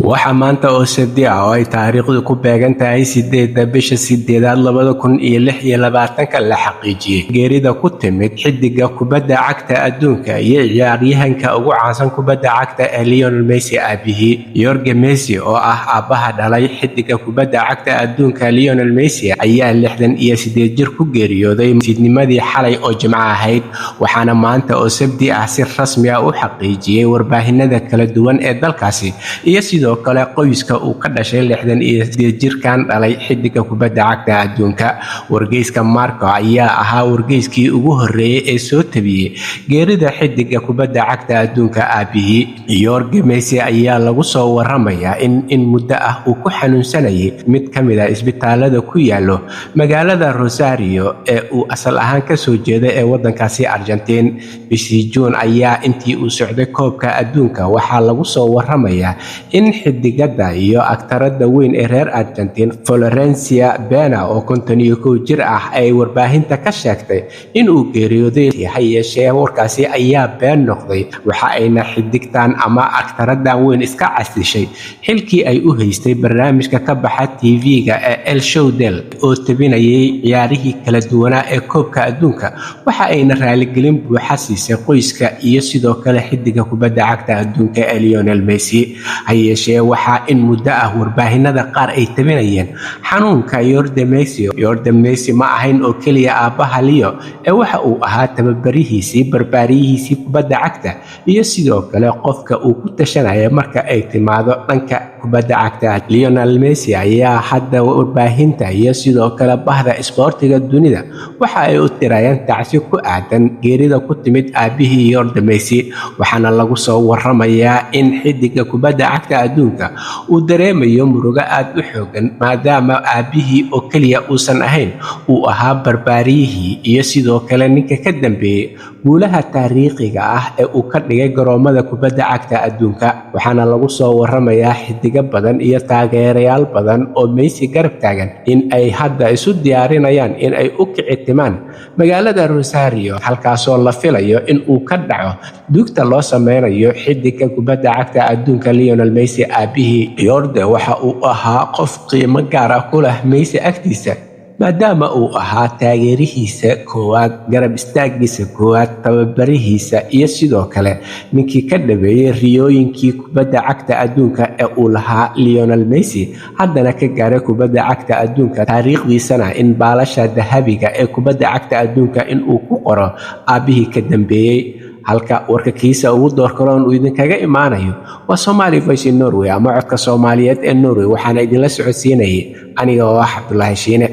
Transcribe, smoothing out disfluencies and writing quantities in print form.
Waxaa maanta oo Sabti ah oo ay taariikhdu ku beegan tahay 8-da bisha 8-aad 2026-ka la xaqiijiyay geerida ku timid xiddiga kubadda cagta adduunka iyo ciyaaryahanka ugu caansan kubadda cagta ee Lionel Messi aabihii. Jorge Messi, oo ah aabbaha dhalay xiddiga kubadda cagta adduunka Lionel Messi, ayaa 68 jir ku geeriyooday fiidnimadii xalay oo Jimco ahayd, waxaana maanta oo Sabti ah si rasmi ah u xaqiijiyay warbaahinada kala duwan ee dalkaasi iyo sidoo kale qoyska uu ka dhashay 68 jirkan dhalay xiddiga kubadda cagta adduunka. Wargeyska Marca ayaa ahaa wargeyskii ugu horreeyay ee soo tabiyey geerida xiddiga kubadda cagta adduunka aabihii. Jorge Messi ayaa lagu soo waramayaa in muddo ah uu ku xanuunsanayay mid ka mid ah isbitaalada ku yaalo magaalada Rosario ee uu asal ahaan kasoo jeeda ee wadankaasi Argentine. Bishii Juun ayaa intii uu socday koobka adduunka waxaa lagu soo waramayaa in xidigada iyo aktarada weyn ee reer Argentine Florencia Pena, oo 51 jir ah, ay warbaahinta ka sheegtay in uu geeriyooday. Ha yeeshee, warkaasi ayaa been noqday, waxa ayna xidigtan ama aktaradan weyn iska casishay xilkii ay u haystay barnaamijka ka baxa TV-ga ee El Show del oo tabinayay ciyaarihii kala duwanaa ee koobka adduunka, waxa ayna raaligelin buuxa siisay qoyska iyo sidoo kale xidiga kubadda cagta adduunka ee Lionel Messi. Ha yeeshee, waxaa in muddo ah warbaahinada qaar ay tabinayeen xanuunka Jorge Messi. Jorge Messi ma ahayn oo keliya aabbaha Leo ee waxa uu ahaa tababarihiisii, barbaariyihiisii kubadda cagta iyo sidoo kale qofka uu ku tashanaya marka ay timaado dhanka kubadda cagta. Lionel Messi ayaa hadda warbaahinta iyo sidoo kale bahda isboortiga dunida waxa ay u tirayaan tacsi ku aadan geerida ku timid aabihii Jorge Messi, waxaana lagu soo waramayaa in xidiga kubadda cagta adduunka uu dareemayo murugo aad u xoogan, maadaama aabihii oo keliya uusan ahayn, uu ahaa barbaariyihii iyo sidoo kale ninka ka dambeeyey guulaha taariikhiga ah ee uu ka dhigay garoomada kubadda cagta adduunka. Waxaana lagu soo waramayaa xidigo badan iyo taageerayaal badan oo Messi garab taagan in ay hadda isu diyaarinayaan in ay u kici timaan magaalada Rosario, halkaasoo la filayo in uu ka dhaco duugta loo sameynayo xidiga kubadda cagta adduunka Lionel Messi aabihii. Jorge waxa uu ahaa qof qiimo gaar ah ku leh Messi agtiisa, maadaama uu ahaa taageerihiisa koowaad, garab istaagiisa koowaad, tababarihiisa iyo sidoo kale ninkii ka dhabeeyey riyooyinkii kubadda cagta adduunka ee uu lahaa Lionel Messi, haddana ka gaaray kubadda cagta adduunka, taariikhdiisana in baalasha dahabiga ee kubadda cagta adduunka in uu ku qoro aabbihii ka dambeeyey. Halka warka kiisa ugu doorkaroon uu idinkaga imaanayo waa Somali Voice in Norway ama codka Soomaaliyeed ee Norway, waxaana idinla socodsiinayay aniga oo ah Cabdulaahi Shiine.